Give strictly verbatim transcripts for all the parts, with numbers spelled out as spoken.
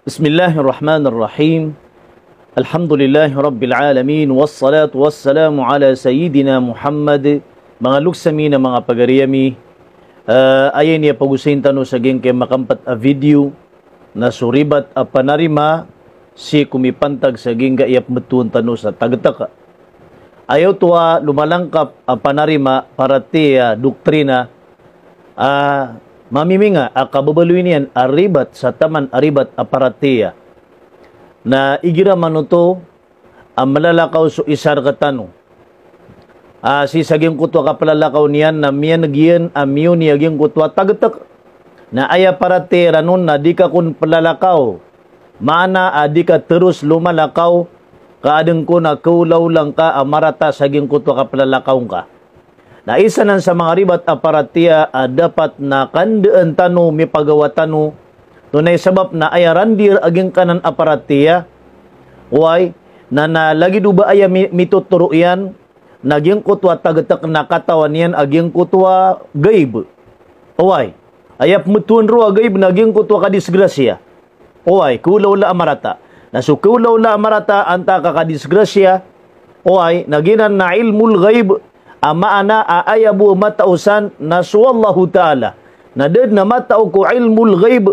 Bismillahirrahmanirrahim. Alhamdulillahi Rabbil Alamin. Wassalatu wassalamu ala Sayyidina Muhammad. Manga loks ami na manga pagari ami. Ah, aya ini a pagosayin tano sa giyangkai a makampat a video na so ribat a panarima sii ko mipantag sa giyangkai a pmbtowan tano sa tagtk. Aya oto a lomalangkap a panarima, paratiyaya, doktrina, a mamiminga a kababaloy niyan a ribat sa taman a ribat a paratiyaya. Na igira man oto a mlalakaw so isa rktano a sii sa giyangkoto a kaplalakaw niyan na miyaneg iyan a miyoni a giyangkoto a tagtk. Na aya paratiyaya iran on na di ka kon plalakaw, maana a di ka teros lomalakaw ka adn kon a kawlawla ngka a marata sa giyangkoto a kaplalakaw ngka. Na isa nan sa manga ribat a paratiyaya a dapat na kandaan tano, mipagawa tano, tonaa i sabap na aya randir a giyangkanan a paratiyaya, oway, na, na lagid o ba aya mi-, mitotoro iyan, na giyangkoto a tagtk na katawan iyan a giyangkoto a gaib. Oway, aya pmbtowan roo a gaib na giyangkoto a kadisgrasya. Oway, kawlawla a marata. Na so kawlawla a marata antaa ka kadisgrasya, oway, na giyanan na ilmul ghaib, a maana a aya bo a matao san na so Allahu Ta'ala. Na da dn a matao ko ilmul ghaib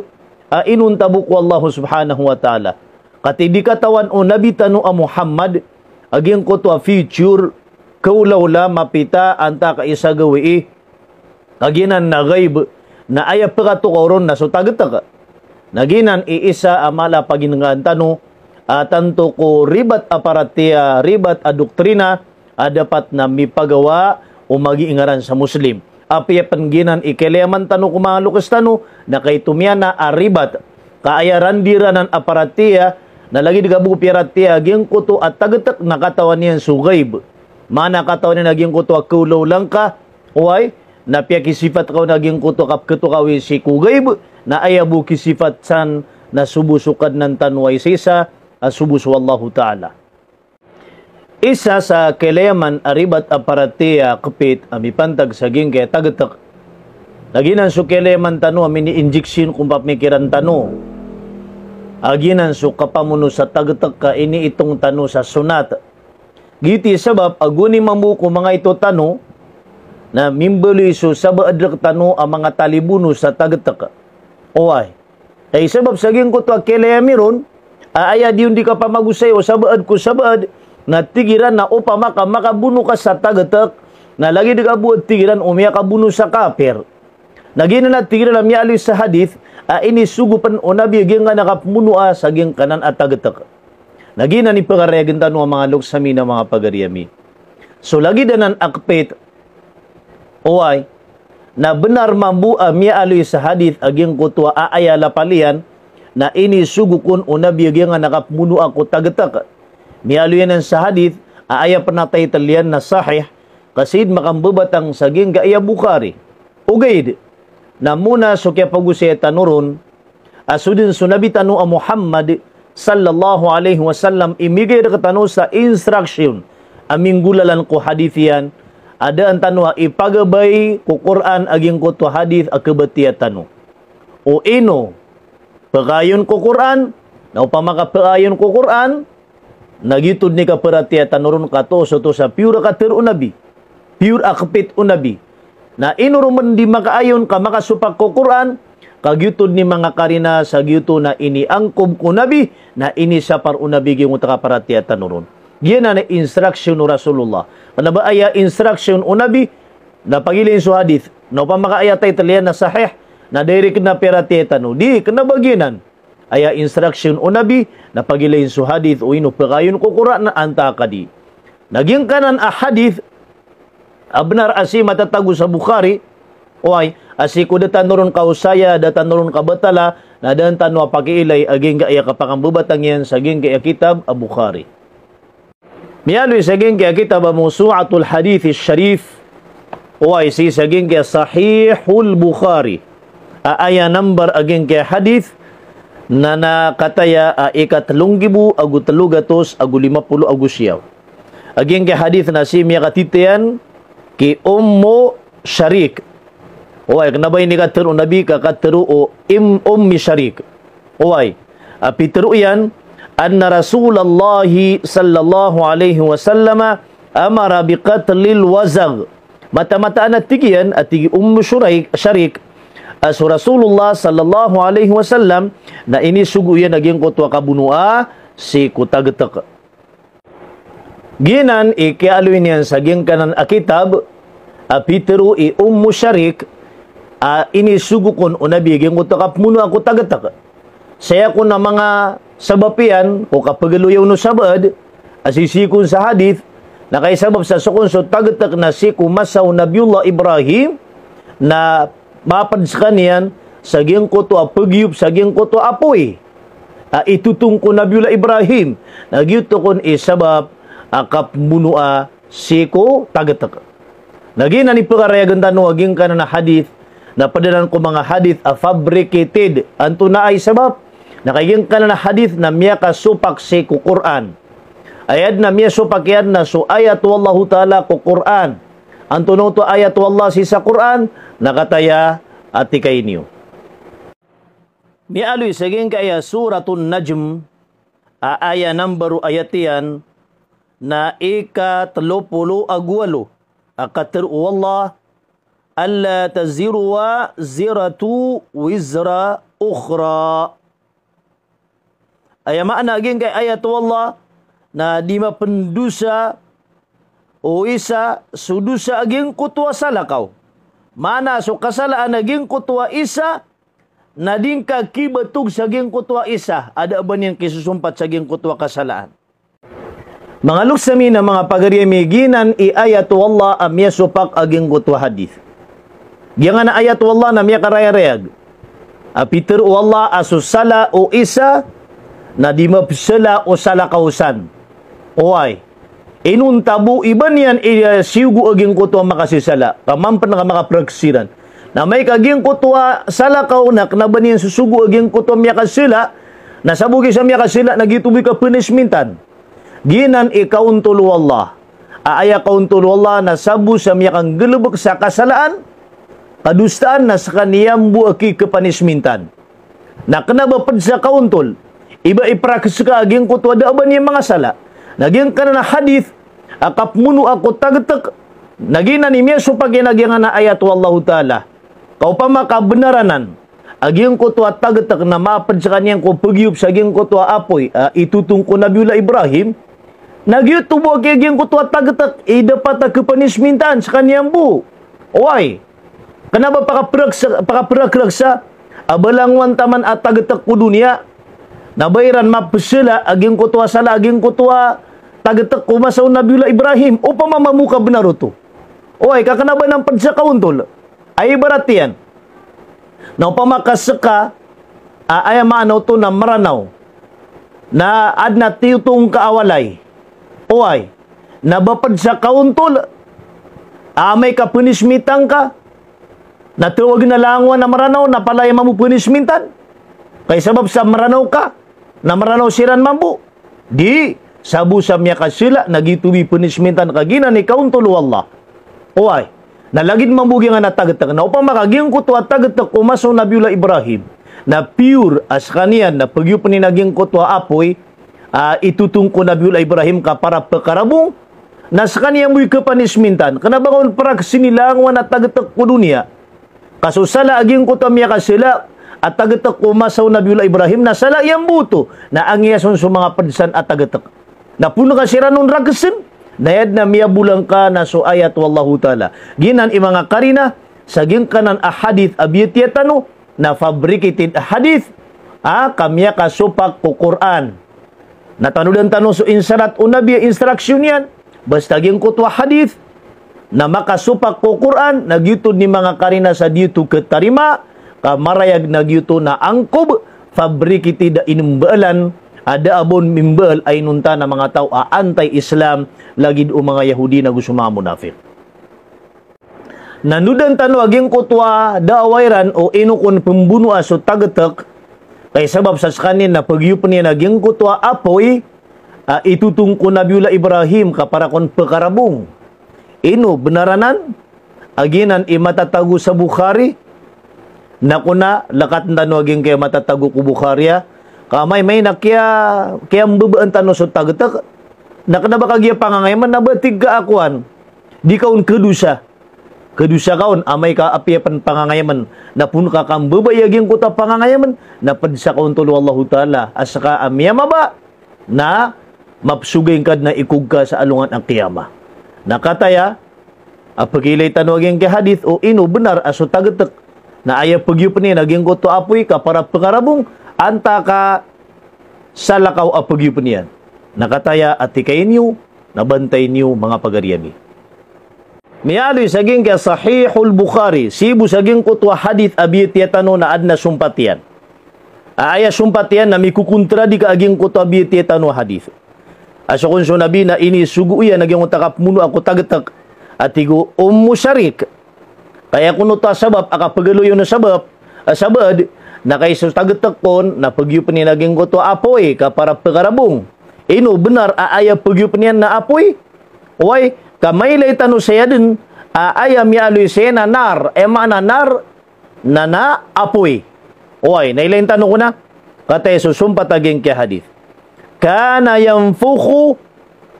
a inonta bo ko Allahu Subhanahu wa Ta'ala. Katii di katawan o Nabi tano a Muhammad a giyangkoto a future, kawlawla, mapita, antaa ka isa gawii, ka giyanan na ghaib, na aya pkatokaw ron na so tagtk. Na giyanan i isa a mala a paginengaan tano a tanto ko ribat a paratiyaya, ribat a doktrina a dapat na mipagawa o magiingaran sa Muslim. Apiya pn giyanan i kailayaman tano ko manga loks tano, na kaito miyaona a ribat ka aya randir anan a paratiyaya, na lagid ka bo piyaratiyaya a giyangkoto a tagtk na katawan iyan so ghaib. Maana katawan iyan a giyangkoto a kawlawla ngka, oway, na piyakisifat ka on a giyangkoto a kapkhatokawi sii ko ghaib, na aya bo kisifat san na so bo so Kadnan tano a isaisa, a so bo so Allahu Ta'ala. Isa sa kailayaman a ribat a paratiyaya a kepit a mipantag sa giyangkai a tagtk. Na giyanan so kailayaman tano a mini-injection ko pamikiran tano a giyanan so kapamono sa tagtk ka iniitong tano sa sonat. Giyoto i sabap a gowani mambo ko manga ito tano na mimbaloy so sabaad rktano a manga talibono sa tagtk. Oway. Ay sabap sa giyangkoto a kailayami ron, a aya di on di kapamagosay o sabaad ko sabaad, na tig iran na opama ka makabono ka sa tagtk, na lagid ka bo, tig iran, o miyakabono sa kapir. Na giyanan a tig iran a miyaaloy sa hadith a inisogo pn o Nabi a giyangkanan a kapamonoa sa giyangkanan a tagtk. Na giyanan i pkarayagen tano a manga loks ami na manga pagari ami. So lagid anan a kepit, oway, na bnar mambo a miyaaloy sa hadith a giyangkoto a aya lapal iyan na inisogo kon o Nabi a giyangkanan a kapamonoa ko tagtk. Miyaaloy anan sa hadith a aya pn a title iyan na sahih, ka sii dn makambebatang sa giyangkai a Bukhari. Ogaid na mona so kiyapagosaya tano ron, a so dn so Nabi tano a Muhammad sallallahu alaihi wasallam i migay rktano sa instruction a minggolalan ko hadith iyan, a daan tano a ipagabay ko Qur'an a giyangkoto a hadith a kabatiya tano. O ino pkaayon ko Qur'an, na opama ka pkaayon ko Qur'an, na giyoto dn i kaparatiyaya tano ron ka toos oto sa pure a katharo o Nabi, pure a kepit o Nabi. Na ino ron man di makaayon ka makasopak ko Qur'an, ka giyoto dn i manga karina sa giyoto na iniangkob ko Nabi, na inisapar o Nabi giyangkoto a kaparatiyaya tano ron. Giyanan i instruction o Rasulullah. Kna ba aya instruction o Nabi, na pagilain so hadith. Na opama ka aya title iyan na sahih, na direct na piyaratiyaya tano. Di, kna ba giyanan. Aya instruction o Nabi, na pagilain so hadith o ino pkaayon ko Qur'an na antaa ka di. Na giyangkanan a hadith a bnar a sii matatago sa Bukhari, oway, a sii ko da tano ron kaosaya, da tano ron kabatala, na daan tano a pakiilay a giyangkai a kapakambebatang iyan sa giyangkai a kitab a Bukhari. Miyaaloy sa giyangkai a kitab a Mawsu'atul Hadith Sharif, oway, sii sa giyangkai a Sahihul Bukhari. A aya number a giyangkai a hadith na na kataya a ikatlo nggibo ago tlo gatos ago lima polo ago siyaw. A giyangkai a hadith na sii miyakatitayan ki Ummu Sharik. Oway, kna ba ini katharo o Nabi ka katharo o im-, Ummi Sharik. Oway. A pitero iyan, anna Rasulallahi sallallahu alaihi wasallam amara bi qatlil wazagh. Mataan-mataan a tig iyan, a tig i Ummu Shuraik, Sharik, a so Rasulullah sallallahu alaihi wasallam na inisogo iyan a giyangkoto a kabonoa sii ko tagtek. Giyanan i kiyaaloy niyan sa giyangkanan a kitab, a pitero i Ummu Sharik, a inisogo kon o Nabi a giyangkoto a kabonoa ko tagtek. Saya kon a manga sabap iyan ko kapagaloya on o sabaad a sisii kon sa hadith, na kaisabap sa so kon so tagtek na sii ko masa o Nabiyullah Ibrahim, na maped sekaniyan sa giyangkoto a pegiyop sa giyangkoto a apoy a itotong ko Nabiyullah Ibrahim, na giyoto kon i sabap a kabonoa sii ko tagtek. Na giyanan i pekarayag tano a giyangkanan a hadith, na ped anan ko manga hadith a fabricated. Antonaa i sabap? Na ka giyangkanan a hadith na miyakasopak sii ko Qur'an. Aya den a miyasopak iyan na so ayat o Allahu Ta'ala ko Qur'an. Antonaa oto a ayat o Allah sii sa Qur'an? Na kataya a tikainiyo. Miyaaloy sa giyangkaya Suratun Najm, a aya number o ayat iyan na ika telo polo ago walo, a katero o Allah, "Alla taziru waziratun wizra ukhra." Aya maana a giyangkaya ayat o Allah na di mapendosa o isa so dosa a giyangkoto a salakaw. Maana so kasalaan a giyangkoto a isa na di ngka kibatog sa giyangkoto a isa a da a ba niyan kisosompat sa giyangkoto a kasalaan. Manga loks ami na manga pagari ami, giyanan i ayat o Allah a miyasopak a giyangkoto a hadith. Giyanan a ayat o Allah na miyakarayarayag a pitero o Allah a so sala o isa na di mapesala o salakaw san. Oway. Inonta bo i ba niyan i, eh, siyogo a giyangkoto a makasesala, ka mampen ka makaprek siran. Na amay ka giyangkoto a salakaw na kena ba niyan sosogo a giyangkoto a miyakasesala, na sabo giya sa miyakasesala na giyoto bo i kapunishmentan. Giyanan i kaontol o Allah. A aya kaontol o Allah na sabo sa miyakanggalebek sa kasalaan, kadosaan na sekaniyan bo a kikapunishmentan. Na kena ba ped sa kaontol i ba iprakes ka a giyangkoto a da a ba niyan mangasala. Na giyangkanan a hadith a kapomonoa ko tagtek, na giyanan i miyasopak iyan a giyanan a ayat o Allahu Ta'ala. Ka opama ka benar anan a giyangkoto a tagtek na maped sekaniyan ko pegiyop sa giyangkoto a apoy a itotong ko Nabiyullah Ibrahim, na giyoto bo a giyangkoto a tagtek i dapat a kapunishmentan sekaniyan bo. Oway. Kena ba pakaprek sa, pakaprek sa a ba langowan taman a tagtek ko doniya na ba iran mapesala a giyangkoto a sala a giyangkoto a tagtek ko masa o Nabiyullah Ibrahim, opama mambo ka benar oto. Oway, ka kena ba anan ped sa kaontol. A ibarat iyan na opama ka seka a aya maana oto na Meranaw, na aden a tiyotong ka a walay. Oway, na ba ped sa kaontol a amay ka punishmentan ka, na tawagen a langowan a Meranaw na palaya mambo punishmentan. Ka isabap sa Meranaw ka, na Meranaw siran mambo. Di, sabo sa miyakasala na giyoto bo i punishmentan ka giyanan i kaontol o Allah. Oway. Na lagid mambo giyanan a tagtek. Na opama ka giyangkoto a tagtek ko masa o Nabiyullah Ibrahim na pure a sekaniyan na pegiyopen iyan a giyangkoto a apoy a itotong ko Nabiyullah Ibrahim ka para pekarabong, na sekaniyan bo i kapunishmentan. Kena ba ka on prakesen i langowan a tagtek ko doniya. Ka so sala a giyangkoto a miyakasala a tagtek ko masa o Nabiyullah Ibrahim na sala iyan bo oto, na angiya son so manga ped san a tagtek. Na poon ka siran on rakesen, na aya den a miyabolang ka na so ayat o Allahu Ta'ala. Giyanan i manga karina sa giyangkanan a hadith a biyatiya tano, na fabricated a hadith a ka miyakasopak ko Qur'an. Na tanodan tano so insarat o Nabi a instruction iyan, basta giyangkoto a hadith na makasopak ko Qur'an, na giyoto den i manga karina sa di oto ketarima, ka marayag na giyoto na angkob, fabricated a inimbaalan, a da a ba on mimbaal a inonta na manga taw a anti-Islam, lagid o manga Yahudi nago so manga monafik. Na nodan tano a giyangkoto a daawa iran o ino kon pembonoa so tagtek, ka isabap sa sekaniyan na pegiyopen iyan a giyangkoto a apoy a itotong ko Nabiyullah Ibrahim ka para kon pekarabong. Ino benar anan? A giyanan i matatago sa Bukhari. Na kona, lekaten tano a giyangkaya matatago ko Bukhari a, Amay, amay na kiya, kiyambabaan tano so tagtek, na kena ba kagiya pangangayamn, na ba tig ka a kowan, di ka on kedosa. Kedosa ka on, amay ka apiya pen pangangayamn, na pon ka kambabaya giyangkoto a pangangayamn, na pedsa ka on tolo o Allahu Ta'ala a seka a miyamaba, na mapsoga ingka den a ikog ka sa alongan a qiyamah. Na kataya a pegiilay tano a giyangkai a hadith o ino benar a so tagtek na aya pegiyopen iyan a giyangkoto a apoy ka para pengarabong, antaa ka salakaw a pegiyopen iyan. Na kataya a tikain iyo, na bantayin iyo, manga pagari ami. Miyaaloy sa giyangkai a Sahihul Bukhari, sii bo sa giyangkoto a hadith a biyatiya tano na aden a sompat iyan. A aya sompat iyan na mikokontradi ka a giyangkoto a biyatiya tano a hadith. A so kon so Nabi na inisogo iyan a giyangkoto a kapemonoa ko tagtek a tig o Ummu Sharik. Ka aya kon oto a sabap a kapegaloy on a sabap, a sabaad, na kay so tagtek kon na pegiyopen iyan a giyangkoto a apoy ka para pengarabong. Ino benar a aya pegiyopen iyan na apoy? Oway, ka mailay tano saya den a aya miyaaloy saya na nar, aya maana nar, na na apoy. Oway, na ilayin tano ko na. Kataya so sompat a giyangkai a hadith. Kana yanfukhu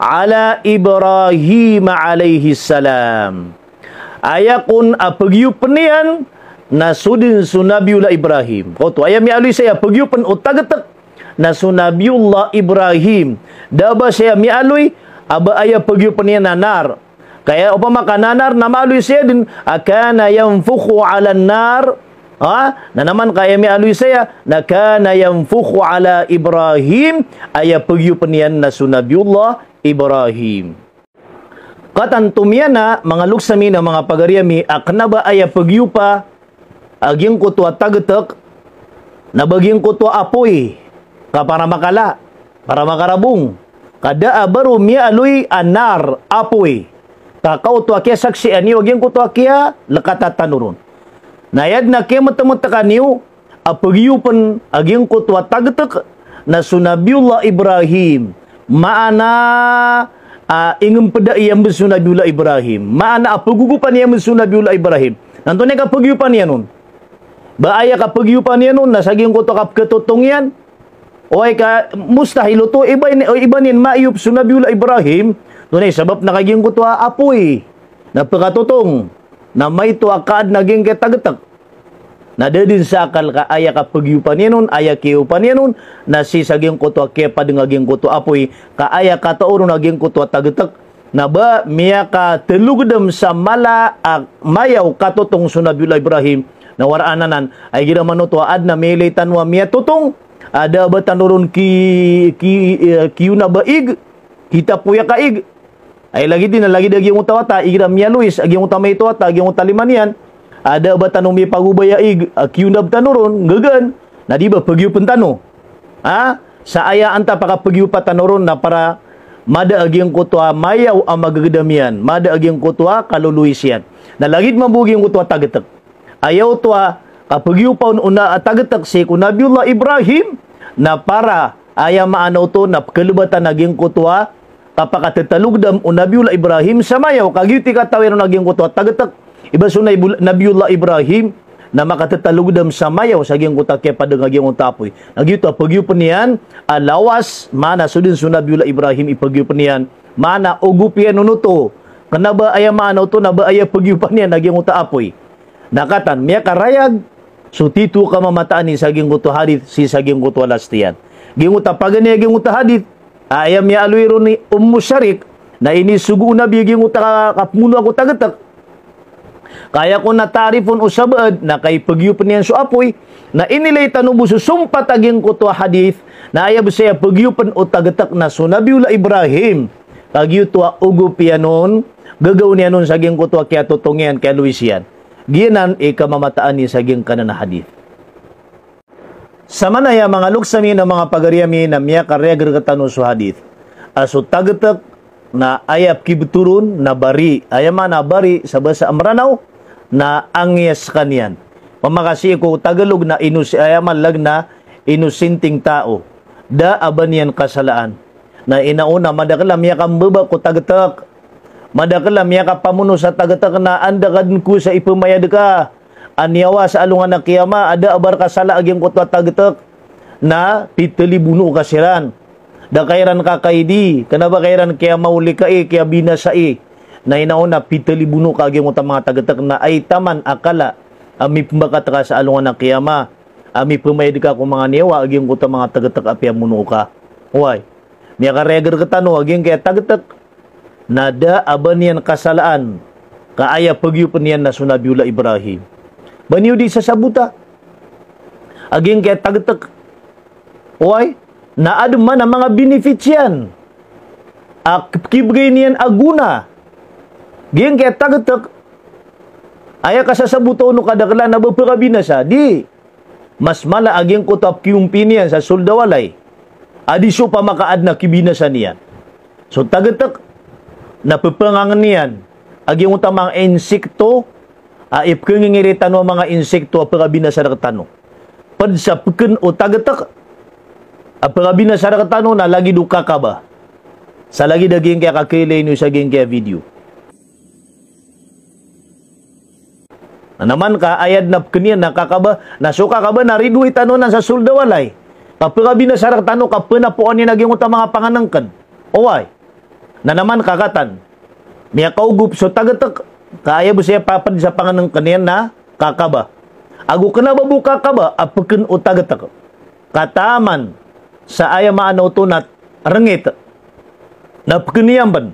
ala Ibrahim alayhis salam. Aya kon a pegiyopen iyan na so den so Nabiyullah Ibrahim. Koto, aya miyaaloy saya a pegiyopen o tagtek na so Nabiyullah Ibrahim. Da a ba saya miyaaloy a ba aya pegiyopen iyan na nar. Ka aya opama ka na nar na maaloy saya den a kana yanfukhu alan nar. Ha? Na naman ka aya miyaaloy saya na kana yanfukhu ala Ibrahim, aya pegiyopen iyan na so Nabiyullah Ibrahim. Katanto miyanan, manga loks ami na manga pagari ami, a kena ba aya pegiyopa a giyangkoto a tagtek na ba giyangkoto a apoy ka para makala, para makarabong. Ka da a ba ron miyaaloy a nar, apoy. Ka kaoto a kiyasaksian iyo a giyangkoto a kiyalekata tano ron. Na aya den a kiyametemetekan iyo a pegiyopen a giyangkoto a tagtek na so Nabiyullah Ibrahim. Maana a ingempeda iyan ben so Nabiyullah Ibrahim. Maana a pegogopan iyan ben so Nabiyullah Ibrahim. Na antonaa i kapegiyopan iyan on? Ba aya kapegiyopan iyan on na sa giyangkoto a kapekatotong iyan? Oway, ka mustahil oto, iba niyan, iba niyan maiyop so Nabiyullah Ibrahim. Antonaa i sabap na ka giyangkoto a apoy na pekatotong, na maito a kaaden a giyangkai a tagtek. Na da den sa akal ka aya kapegiyopan iyan on, aya kiyaopan iyan on, na sii sa giyangkoto a kiyapadeng a giyangkoto a apoy, ka aya katao ron a giyangkoto a tagtek na ba miyakatelogedem sa mala a mayaw katotong so Nabiyullah Ibrahim. Na waraan anan a igira man oto a aden a miyailay tano a miyatotong a da a ba tano ron ki, ki, eh, kiyonab a ig, kitapoyak a ig. Ay lagid iyan a lagid a giyangkoto a wata, igira miyalois a giyangkoto a maito a wata, a giyangkoto a lima niyan, a da a ba tano miyapagobay a ig a kiyonab tano ron, nggagaan, na di ba pegiyopen tano? Ha? Sa aya antap a kapegiyopa tano ron na para mada a giyangkoto a mayaw a magegedam iyan, mada a giyangkoto a kalolois iyan. Na lagid mambo a giyangkoto a tagtek. Aya oto a kapegiyopa on a tagtek sii ko Nabiyullah Ibrahim na para aya maana oto na pekelebatan a giyangkoto a kapakatetalogedam o Nabiyullah Ibrahim sa mayaw, ka giyoto i katawi ron a giyangkoto a tagtek. Iba so Nabi-, Nabiyullah Ibrahim na makatetalogedam sa mayaw sa giyangkoto a kiyapadeng a giyangkoto a apoy. Na giyoto a pegiyopen iyan a lawas, maana so den so Nabiyullah Ibrahim i pegiyopen iyan, maana ogop iyan on oto. Kena ba aya maana oto na ba aya pegiyopan iyan a giyangkoto a apoy. Na katan, miyakarayag so tito kamamataan i sa giyangkoto a hadith, sii sa giyangkoto a last iyan. Giyangkoto a paganay a giyangkoto a hadith, a aya miyaaloy ron i Ummu Sharik, na inisogo o Nabi a giyangkoto a ka-, kapemonoa ko tagtek. Ka aya kon a taarif on o sabaad, na kay pegiyopen iyan so apoy, na inilay tano bo so sompat a giyangkoto a hadith, na aya bo saya pegiyopen o tagtek na so Nabiyullah Ibrahim. Ka giyoto a ogop iyan on, gagaw niyan on sa giyangkoto a kiyatotong iyan, kiyalois iyan. Giyanan i kamamataan i sa giyangkanan a hadith. Samanaya manga loks ami na manga pagari ami na miyakarayag rektano so hadith a so tagtek na aya pekibetoron na bari. Aya maana bari sa basa a Meranaw na angiyas ka niyan. Pamakasi ko Tagalog na inos-, aya maana na inosenteng tao. Da a ba niyan kasalaan. Na inaona madakel a miyakambaba ko tagtek. Madakel a miyakapamono sa tagtek na anda ka den ko sa ipemayad ka a niyawa sa alongan a kiyama, a da a ba rka sala a giyangkoto a tagtek. na pitalibono ka siran. Da ka iran kakaidi, kena ba ka iran kiyamaolikai, kiyabinasai. Na ino na pitalibono ka a giyangkoto a manga tagetek na aya taman a kala a mipembakat ka sa alongan a kiyama, a mipemayad ka ko manga niyawa a giyangkoto a manga tagetek a piyamono ka. Oway. Miyakarayag rektano a giyangkaya tagetek na da a ba niyan kasalaan ka aya pegiyopen iyan na so Nabiullah Ibrahim. Ba niyo di sasabota a giyangkaya tagetek. Oway, na aden man a manga benefits iyan a kibegay niyan a gona. Giyangkaya tagetek, aya kasasabota o no kadakelan a ba pekabinasa, di. Mas mala a giyangkoto a pekiyompi niyan sa sold a walay a di so pamakaad na kibinasa niyan. So tagetek na pepangangen iyan a giyangkoto a manga insekto a ipekengingiri tano a manga insekto a pekabinasa rektano. Ped sa peken o tagetek a pekabinasa rektano na lagid o kakaba. Sa lagid a giyangkaya kakeilay niyo sa giyangkaya video. Na naman ka aya den a peken iyan na kakaba, na so kakaba na ridoay tano nan sa sold a walay. Ka pekabinasa rektano ka penapoan iyan a giyangkoto a manga pangenengken. Oway. Na naman ka katan. Miyakaogop so tagetek, ka aya bo saya paped sa pangenengken iyan na kakaba. Ago kena ba bo kakaba a peken o tagetek. Ka taman sa aya maana oto na rengit. Na peken iyan pen.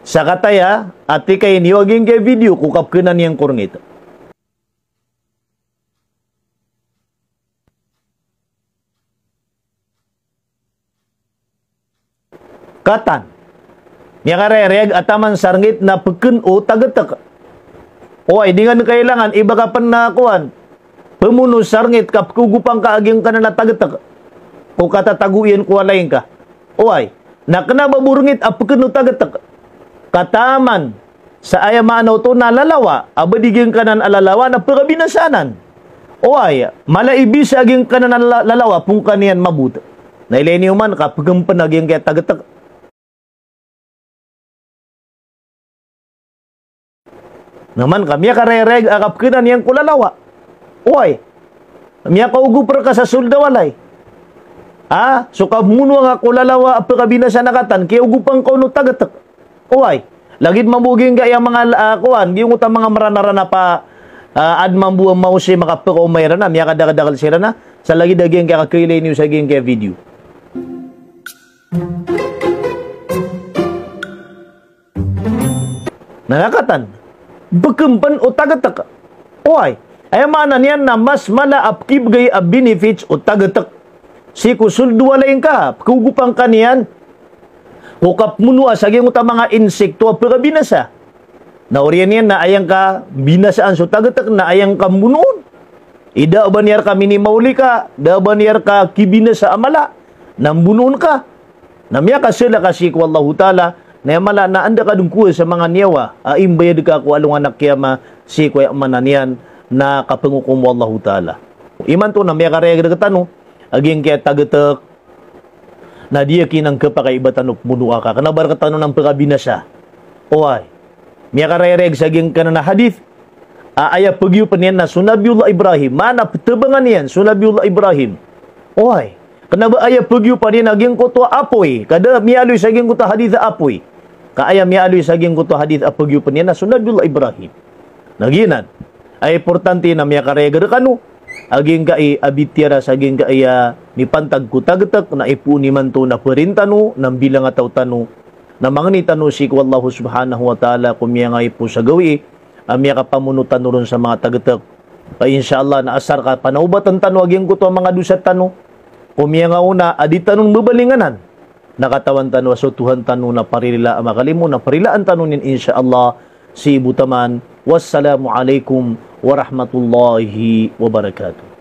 Sa kataya a tikaini o a giyangkaya video ko kapekenan iyan ko rengit. Katan. Miyakarereg a taman sa rengit na peken o tagetek. Oway, di ngan kailangan iba ka pen na kowan. Pemono sa rengit ka pekogopan ka a giyangkanan a tagetek ko katatago iyan ko walay ngka. Oway, na kena ba bo rengit a peken o tagetek. Ka taman sa aya maana oto na lalawa, a ba di giyangkanan a lalawa na pekabinasa anan. Oway, mala i bisa a giyangkanan a la-, lalawa, pongka niyan mabot. Na ilay niyo man ka peken pen a giyangkaya tagetek. Na man ka miyakarereg a kapekenan iyan ko lalawa. Oway. Miyakaogop reka sa sold a walay. Ah, so kamonoa nga ko lalawa a pekabinasa na katan, kiyaogopan ka on o tagetek. Oway. Lagid mambo giyangkaya manga, ah, kowan, giyangkoto a manga Merana-rana pa, ah, aden mambo a maos i makapekaoma iran a miyakadakadakel siran a, sa lagid a giyangkaya kakeilay niyo sa giyangkaya video. Na katan, peken pen o tagetek. Oway, aya maana niyan na mas mala a pekibegay a benefits o tagetek sii ko sold o walay ngka, pekogopan ka niyan ko kapemonoa sa giyangkoto a manga insekto a pekabinasa. Na oriyan iyan na aya ngka binasaan so tagetek na aya ngka mbonoon. I da a ba niyan reka minimaoli ka, da a ba niyan reka kibinasa a mala, na mbonoon ka. Na miyakasala ka sii ko Allahu Ta'ala, na aya mala na anda ka den kowa sa manga niyawa a imbayad ka ko alongan a kiyama sii ko aya maana niyan na kapengokom o Allahu Ta'ala. Imanto na miyakarayag rektano a giyangkaya tagetek, na di a kinangkepakay iba tano pemonoa ka. Kena ba rektano nan pekabinasa. Oway. Miyakarayag sa giyangkanan a hadith a aya pegiyopen iyan na so Nabiullah Ibrahim. Maana petebangan iyan so Nabiullah Ibrahim. Oway. Kena ba aya pegiyopen iyan a giyangkoto a apoy. Ka da miyaaloy sa giyangkoto a hadith a apoy. Ka aya miyaaloy sa giyangkoto a hadith a pegiyopen iyan na so Nabiullah Ibrahim. Na giyanan a importante na miyakarayag rekano a giyangkai a bitiyara sa giyangkai a mipantag ko tagetek na ipoon imanto na perin tano na mbilang a taw tano na mangeni tano sii ko Allahu Subhanahu wa Ta'ala ko miyangaipo sa gawii a miyakapamono tano ron sa manga tagetek. Ka insha Allah na asar ka panaobatan tano a giyangkoto a manga dosa tano ko miyangaona a di tano mbabalinganan. Na katawan tano a so Tuhan tano na paririla a makalimo, na parilaan tano niyan, insha Allah, sii bo taman. Wassalamu alaikum warahmatullahi wabarakatuh.